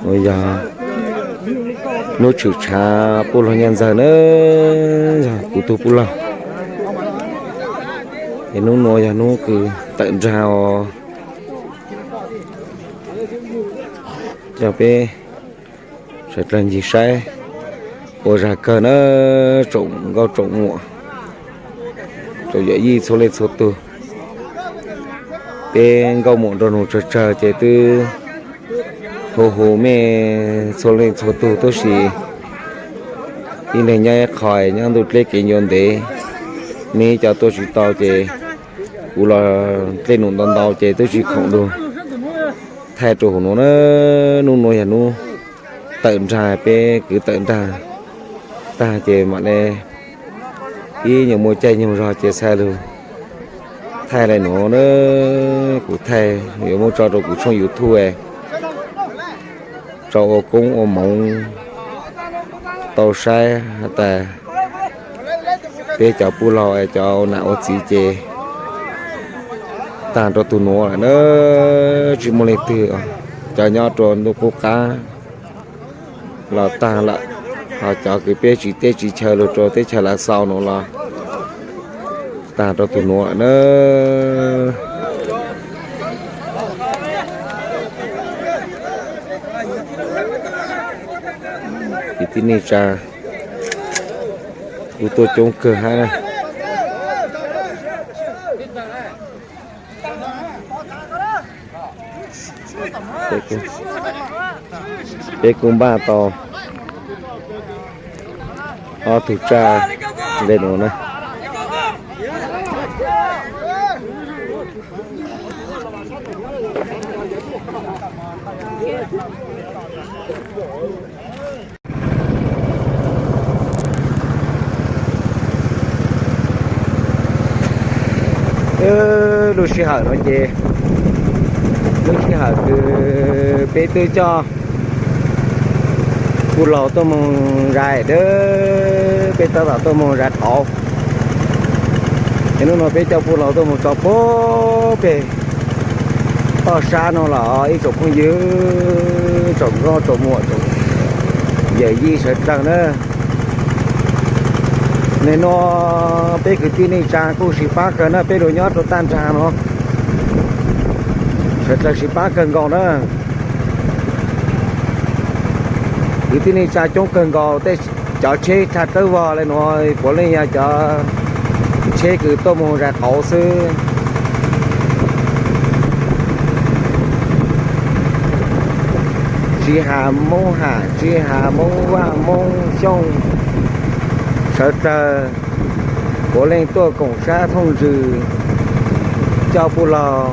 Ua yog hnub tshwm tshav puj laug Nyiaj Ntxawg na, yog kuv tug puj laug. Es hnub nuav yog hnub kws tawm nraag os. Coj peb sawv dlawg ncig saib ua zag kawg na, tsoom nkauj tsoom muam, tsoom yawm yij txhua leej txhua tug. Peb nkauj muam nraug nus tsawg tsawg ces twb hu hu mej txhua leej txhua tug, tab sis ib leeg nyob ib qho, nyob ntuj dleb kev ncua ntev, mej cov tuaj tsis tau ces kuv los dlej num ntau ntau ces twb tsis khoom lug thaij rua huv nuav na. Hnub nuav yog hnub tawm nraag, peb kwv tawm nraag tag ces mam le ib nyuag muaj caij nyoog zog ces txhaj lug thaij le nuav na. Kuv thaij yuav muab tso rau kuv tshooj YouTube tso ua koob ua moov tau saib has tas peb cov puj laug cov ua nam ua txiv ces tag rau tug nuav lawm na. Tsis muaj leej twg, cov nyob rua ntuj qub qab los tag lawm, ho cov kws peb tsis teb tsis chaw lug rua teb chaws Lav Xaus nuav los tag rau tug nuav lawm na. Kwv tij neej tsa kuj tuaj coob kawg hab na. Peb kuj npaj tau ob tug tsaj le nuav na. Lub sij hawm no ces lub sij hawm kws peb twb coj puj laug tuaj moog zais dawb, peb tab tom tuaj moog zais qauv. Es hnub no peb coj puj laug tuaj moog tso puag peg toj sab no los ib tsoom phooj ywg, tsoom nkauj tsoom muam, yawm yij sawv dlawg na. Nim no peb kwv tij neej tsa kuj sib pab kawg na, peb lug nyob rau tag nraag no sawv dlawg sib pab kawg nkaus na. Kwv tij neej tsa coob kawg nkaus, tej cov tsheb thaj dawb vog le nuav puav leej yog cov tsheb kws tuaj moog zais qauv xwb. Tsis has Moob Ham, tsis has Moob Vaj, Moob Xyooj, sawv dlawg puav leej tuaj koom sab thooj ntsws coj puj laug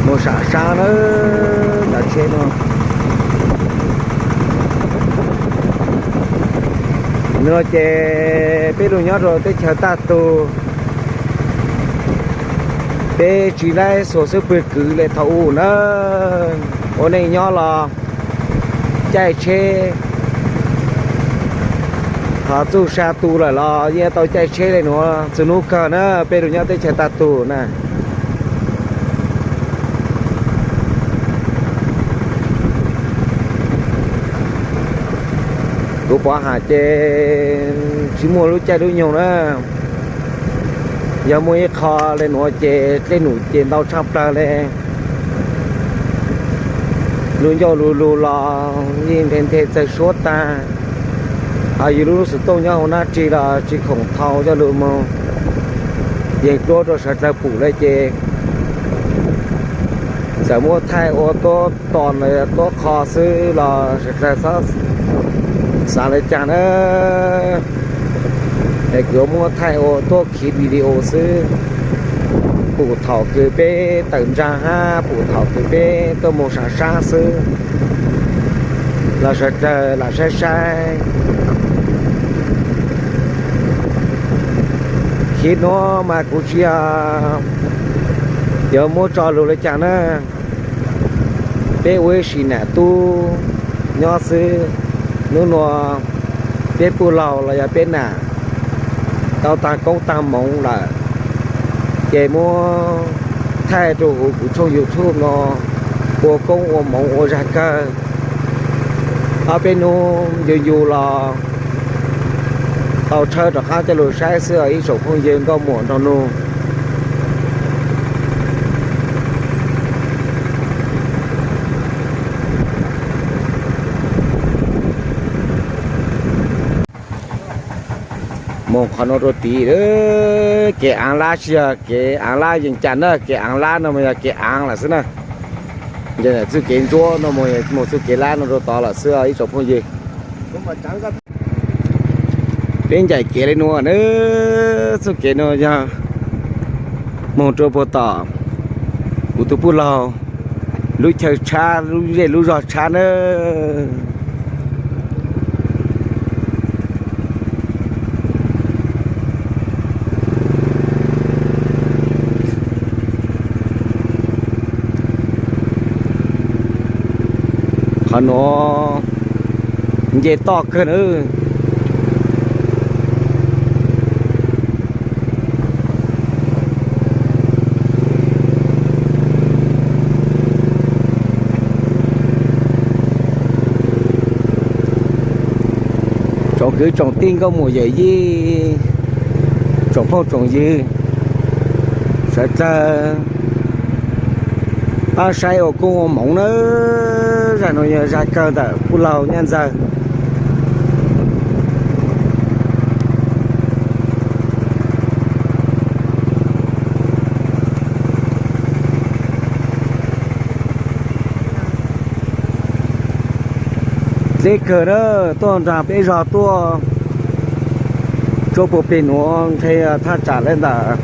moog sam sab na. Cov tsheb no, no ces peb lug nyob rau teb chaws tag tug, peb tsis laib xuas xub pwg kwv le thaum u na. Ua neej nyob los caij tsheb, ho txuj sa tu lawm los yeej tau caij tsheb le nuav txhua hnub kawg na, peb lug nyob teb chaws tag tug na. Kuv pom has ces tsis muaj lub caij lub nyoog na. Yog muaj ib qho le nuav ces dlej num ces ntau tshaj plawg le. Lub ncauj lug lug los yeej nthe nthe txawg suab tag. Ho yus lub xov tooj nyob hauv nab rig los tsis khoom thau coj lug moog yeeg duab rau sawv dlawg pum le ces txawm muab thaij ua tuab tom tuab qho xwb los sawv dlawg txhob xav le caag na. Es kuv muab thaij ua tuab khiv video xwb, pum thaum kws peb tawm ntsaag hab pum thaum kws peb tuaj moog sam sab xwb los sawv dlawg lam saib saib. Khiv nuav mas kuv tsis yog yuav muab tso lug le caag na. Peb ua ib sim nam tub nyob xwb, nub nua peb puj laug los yog peb nam tau taag koob taag moov lawm, ces muab thaij rua huv kuv tshooj YouTube no Ua koob ua moov ua zag kawg. Ob peb hnub yus yus los tau tshawb rov qab coj lug saib xwb os ib tsoom phooj ywg nkauj muam nraug nug. Moog qhov nuav rua tid, kev aav lab tsis yog kev aav lab yeej cas na, kev aav lab no mas yog kev aav lawm xwb na. Txuj kev ntsuab no moog txuj kev lab no rua tod lawm xwb ib tsoom phooj ywg. Peb ncaim kev le nuav na, txuj kev nuav yog moog rua puag tom kuv tug puj laug lub chaw tshab, lub zej lub zog tshab na. Qhov nuav nce toj kawg na. Tsoom kwv tsoom tij nkauj muam yawm yij, tsoom phooj tsoom ywg, sawv dlawg pab saib ua koob ua moov na. Zag nuav yog zag kawg ntawm puj laug Nyaj Ntxawg. Dleb kawg na, tuaj nraag peb zog tuaj tsuab puag peg nuav nqe thaj tsam le ntawm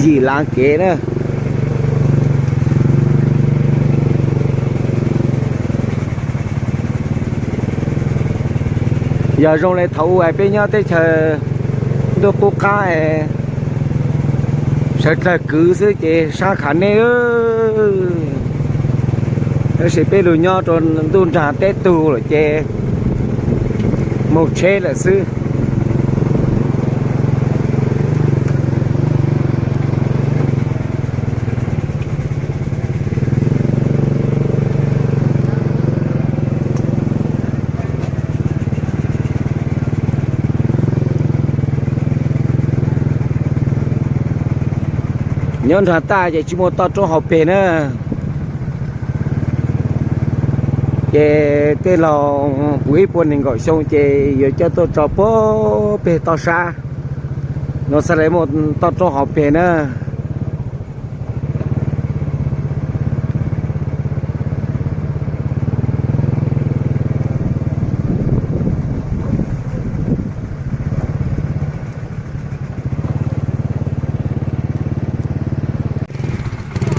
yim laav kev na. Yog zoo le thaum ub peb nyob teb chaws ntuj qub qab es sawv dlawg kwv xwb ces sab khav neb. Tab sis peb lug nyob rua ntuj nraag teb tug lawm ces moog tsheb lawm xwb. Nyob nraag taj ces tsis muaj toj roob hauv peg na. Ces tej laus puv ib puas neeg nkaum xyoo ces yuav coj tuaj tso puag peg toj sab no xwb le muaj toj roob hauv peg na.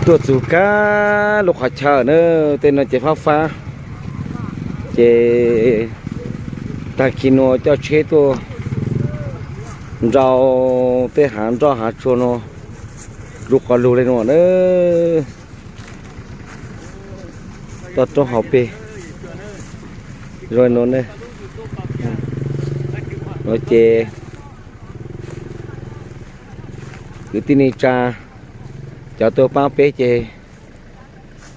Tuaj txug kag lub qhov chaw na, tej no ces fab fab, ces tag kis nuav coj tsheb tuaj nrau tej hav nroj hav tsua no lug quas lug le nuav na. Toj roob hauv peg zoo no ne. No ces kwv tij neej tsa cov tuaj paab peb ces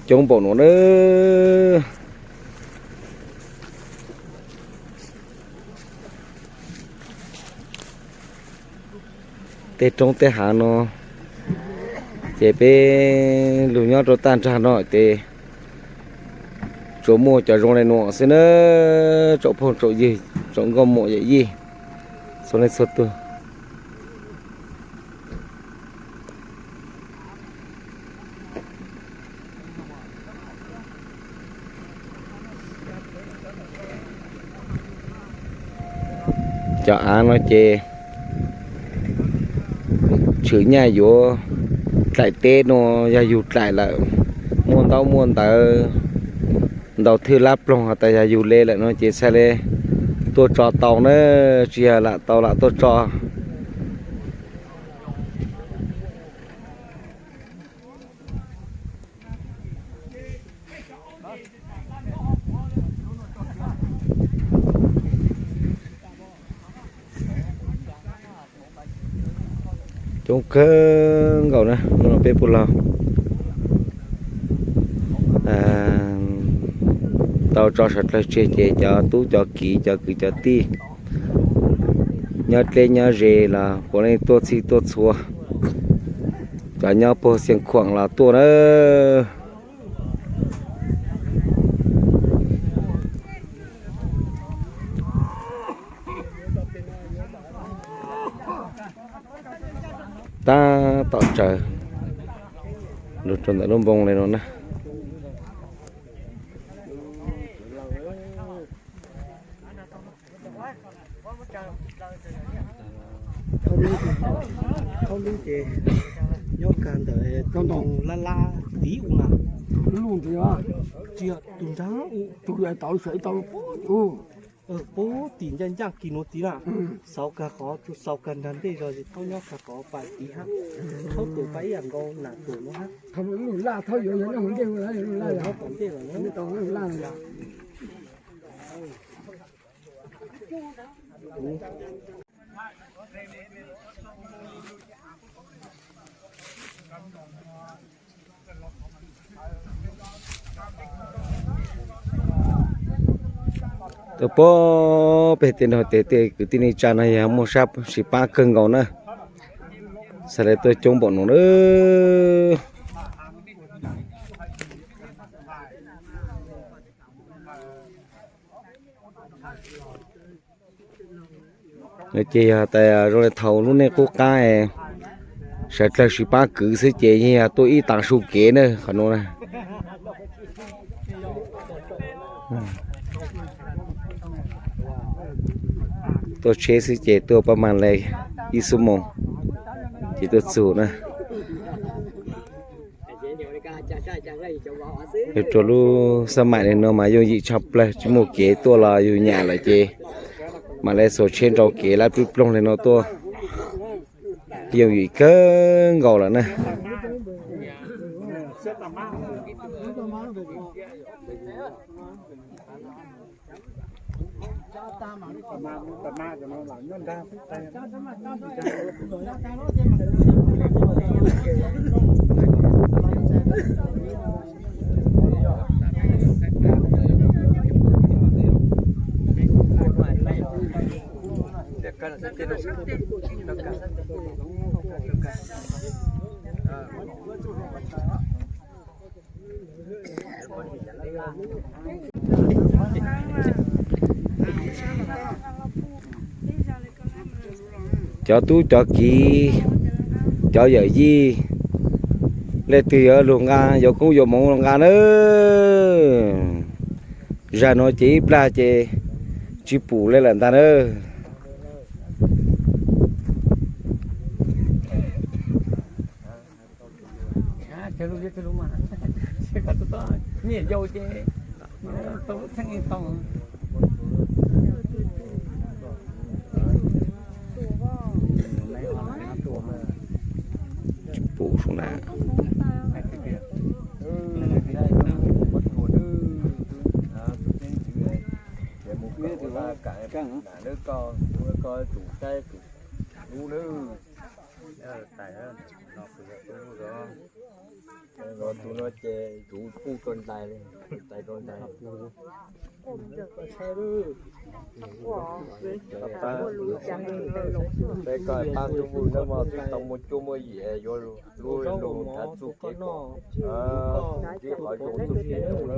coob npaum nuav na. Tej roob tej hav no ces peb lug nyob rau tag nrag no ces tsuas muaj cov zoo le nuav xwb na, tsoom phooj tsoom ywg, tsoom nkauj muam yawm yij txhua leej txhua tug. Cov av no ces tshwm nyaj yuav dlaim teb no, yog yug dlaim lawm muaj ntaub muaj ntawv ntau thwj lab ploog has tas yog yug le lawm no ces txhaj le tuaj tso tau na, tsis yog lam tau lam tuaj tso. Coob kawg nkaus na, peb puj laug. Tau tso sawv dlawg tseg ces cov tub cov kiv cov kwv cov tij nyob deb nyob ze los puav leej tuaj txhij tuaj txhua, cov nyob puag Xiav Khuam los tuaj na. Tab tom tsaws rau ntawm lub npoo li no na. Thaub lub ces nyob kag ntawm lub npoo lab lab tiv ub na. Lub npoo ntawd tsis yog tus nrag ub, tus tau sawv tau puag tim ncaj ncaj kis nuav tiv na. Xauv kag qhov, xauv kag nrag ntej zog es thaub nyob kag qhov pas tiv hab. Thaub tus pas ib yam nkaus nam tus nuav hab. Thaub tom ntej los na. Tuaj puag pem tej no tej kwv tij neej tsa no yog muaj sab sib pab kawg nkaus na. Xav li tuaj coob npaum no na. No ces yog tas zoo li thaum lub neej qub qab, sawv dlawg sib pab kwv xwb ces yeej yog tuaj ib tag su kev na qhov no na. Tuaj tsheb xwb ces tuaj pab mag li ib xuab moos ces tuaj txug na. Yog rua lub xab maim li no mas yooj yim tshaj plawg, tsis muaj kev tuaj los yug nyam lawm ces mam li xuas tsheb nrau kev lab pib ploog li no tuaj, yooj yim kawg nkaus lawm na. Cov tub cov kiv, cov yawm yij, leej twg yuav lug nqa yuav koob yuav moov los nqa nawb. Zag nuav ces ib plag ces tsis pum li lawm ntag nawb. Tsis pum sub na. Tus no ces tus puj rau ntais li, ntais rau ntais. Peb koj pab tub puj no mas tsis tau muaj cuab muaj yim yuav lug nrhav txuj kev kom, nrhiav qhov zoo txuj kev zoo na.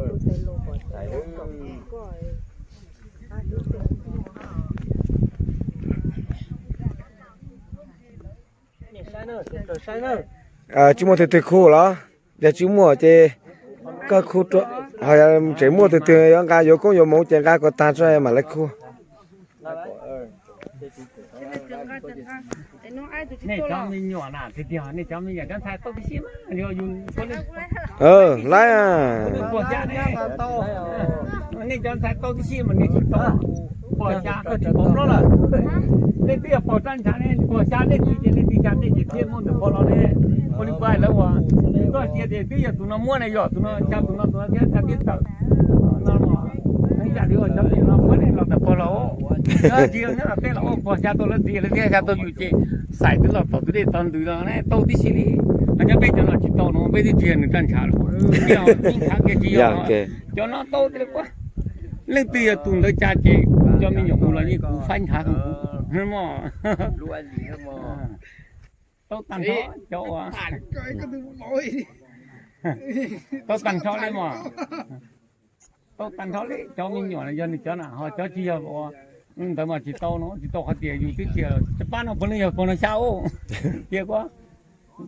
Ntais. Tsis muaj tug twg khu los? Yog tsis muaj ces koj khu, ho yog tseem muaj tug twg yuav nqa yuav koob yuav moov ces nqa kom tag tso mam li khu. Nej cov me nyuam na, tiag tiag nej cov me nyuam cov ntxhais tau tib si mas yog yus, lawv puag xya ne, nej cov ntxhais tau tib si mas nej tsis tau, puag xya koj tsis paub plaub lawm. Nej twb yog paug rab ntsha ne, puag xya nej txiv ces nej txiv xya nej ces thiaj muaj ntawm puag los ne. Ua li kuv hais lawv uas txoj sia ces twb yog tus no muab ne, yog tus no xya tus no tus no thiab xya tib tawm no. Ib yam li uas cov txiv no muab nej los ntawm puag los, txiv nyob los teb los puag xya tau lawv txiv lawv thiaj xya tau yus ces xaim twb los tom tus dej tog ntws los ne tau tib si li. Ho nyob peb cov no tsis tau no peb twb tsis yog nws rab ntsha lawm. Cov no tau tias leej twg yog tus ntawd cas ces cov me nyuam mus los yeej kuv faib ntshav, tau tag nrho cov uas, tau tag nrho li mas, tau tag nrho li cov me nyuam yog nws cov na, ho cov tsis yog ua ntawd mas tsis tau no, tsis tau qhov tias yus twb tsis, pab no puav leej yog puag no xya ub, cia kuv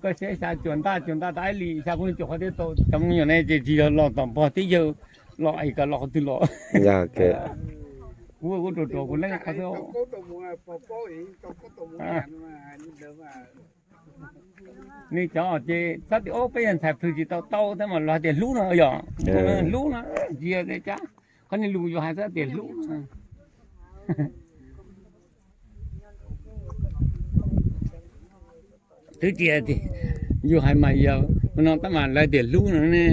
koj saib xya cuam ntaj, cuam ntaj tas ib li xya kuv cuam qhov tias tau cov me nyuam ne ces tsis yog los tom pog tib yawg los es kom los qhov twg los. Kuv kuv ruam ruam kuv leej qhov xwb. Nws cov ces txhob tias ob peb yog ntxhais plhws tsis tau tau thiab mas lawv hais tias hlub no yog, hlub no, tsis yog tias cab, qhov niag lus yus hais xwb tias hlub. Twb tsis, yus hais mas yog no tab mas lawv tias hlub no ne.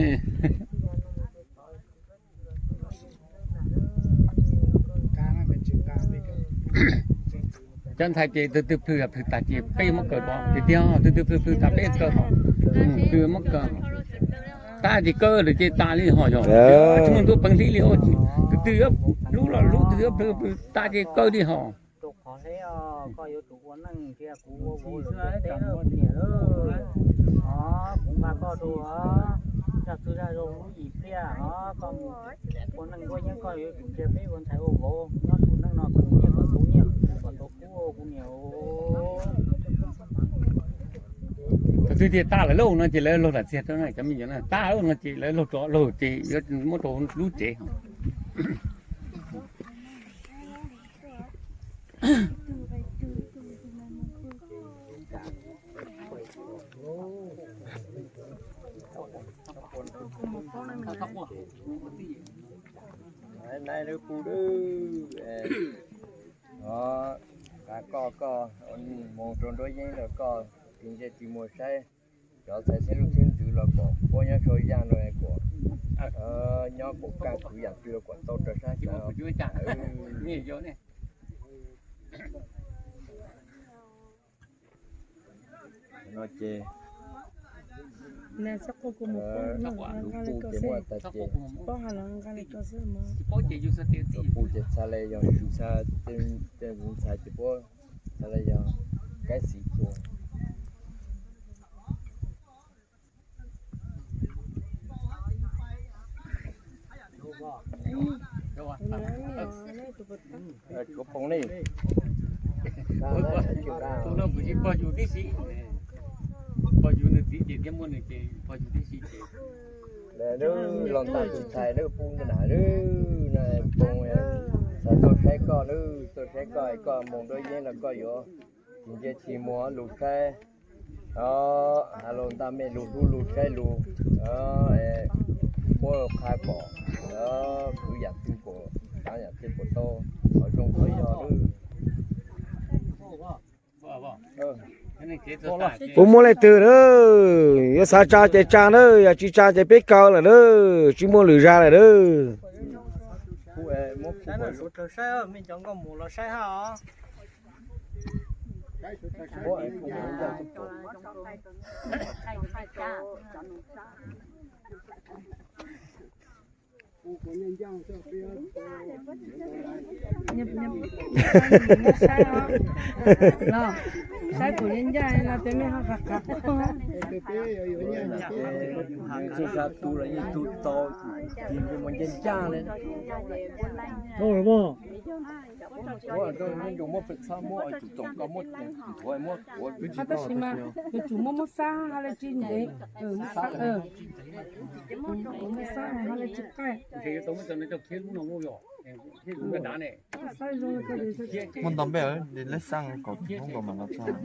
Cov ntxhais ces tus twg plhws plhws tas ces peb muab kaw rau, tiag tiag, tus twg plhws plhws tas peb kaw rau, twg muab kaw. Tab ces kaw lawm ces tas li ho yog, tsis muaj ntuj peev hli li, tus twg hlub los hlub, tus twg plhws plhws tas ces kaw li ho. Rau qhov hleb os, koj yuav tsum ua neej thiab kuv ua vauv lawm thiab kuv niam lawm. Os, kuv nqa koj rau zaj txwg zaj zoo lub yim pliaj os, koj mus ua neej nruab yeeb koj yuav tsum ntsia peb ua ntxhais ua vauv nyob tus neej no kuv nyiaj kom tau nyiaj, kuv kom tau kub kuv niam. Tus twg tias tas lawm lauj no ces lawv laug lam txiag rau cov me nyuam na, tas lawm no ces lawv laug rov laug ces yuav muab rau lub tsev. Nai lub pub dwb, o, koj koj mus rau nruab yeeb los koj tis ntsej tis muag saib cov txhais xeeb lub xeeb ntxwv los kom puab nyob sau yaj no kom nyob kom kaj kwv yam twg los kom tau raws sab xav. No ces lub pub ces muaj tas ces, lub pub ces txhaj le yog swm txha tej ntxhais ces puab txhaj le yog kaib xim tua. Tshuav poob li. Tus no kuv tsis pog yus tib si, pog yus nws txiv ces thiab muaj nws ces pog yus tib si ces. Lawv los ntas tus ntxhais lawv pub ntawm na lawm, no poob, txhais tuaj saib koj lawm, tuaj saib koj, koj mus nruab yeeb los koj yuav tis ntsej tis muag lug saib, o, has lus ntaj mej lug hlub lug saib lug, puab qha kom, kwv yam twg kom, xav yam twg kom tau, qhov zoo qhov yog lawm. Puas muaj leej twg na, yuav xav tsa ces tsa na, yog tsis tsa ces peb kaw lawm na, tsis muaj lwm zag lawm na. Saib kuv li ncaj no ces mej ho qab qab. Txoj sab tu los yeej tu tau, tis ntsej muag ncaj ncaj li. Muab, muab pem txhob muab tus txoom koj muab nthuav muab tuav. Tab sis mas yuav tsum muab muab xab hab le tsis ntev, muab xab, muab xab hab le tsis qaij. Muaj ntau npe, leb xab kom tus Hmoob nkaus mas no txog.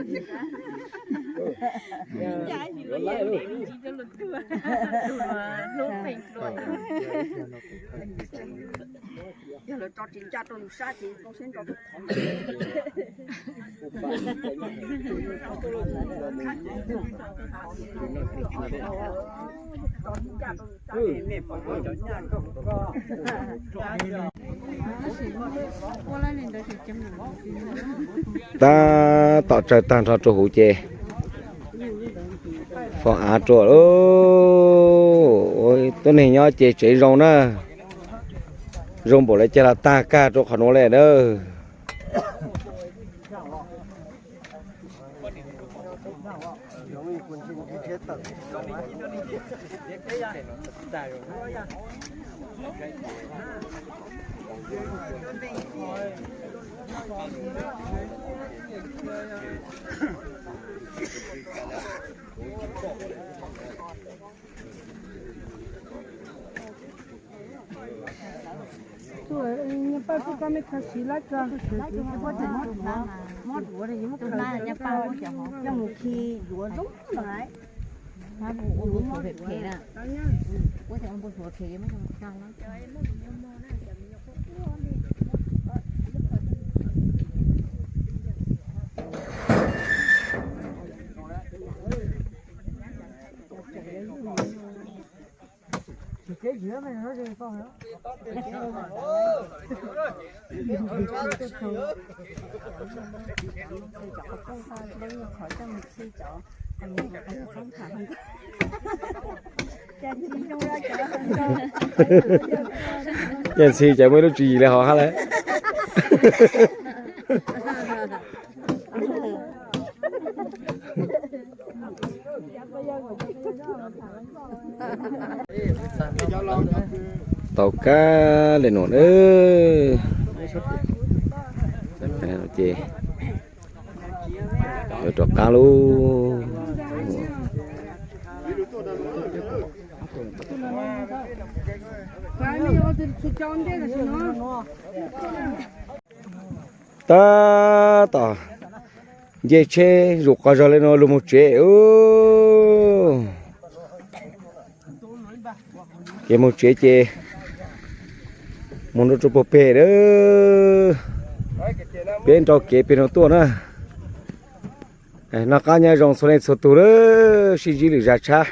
Yog lawv tso tsis ncaj rau yus sab ces koj saib nrov. Tab tom tsaws tag nrho rau huv ces fo av rau lawm. Tuab neeg nyob ces tsev zoo na, zoo npaum li cas los tag kag rau qhov nuav li na. Nyias paj txuj koj mej khaws siv lab tso. Coj mus khi yuav zoo no. Ces ntxhi ces muaj ib lub tswv yim li hov hab lawm. Tau kab li nuav na. Ces yuav rov qab lub. Tab tom nce tsheb zuj qhov zog li no lug moog tsev. Ces moog tsev ces moog rua rua puag peg lawm. Peb nrau kev peg nuav tuaj na. Noj qab nyob zoo txhua leej txhua tug lawm, sib ntsib lwm zag tshab.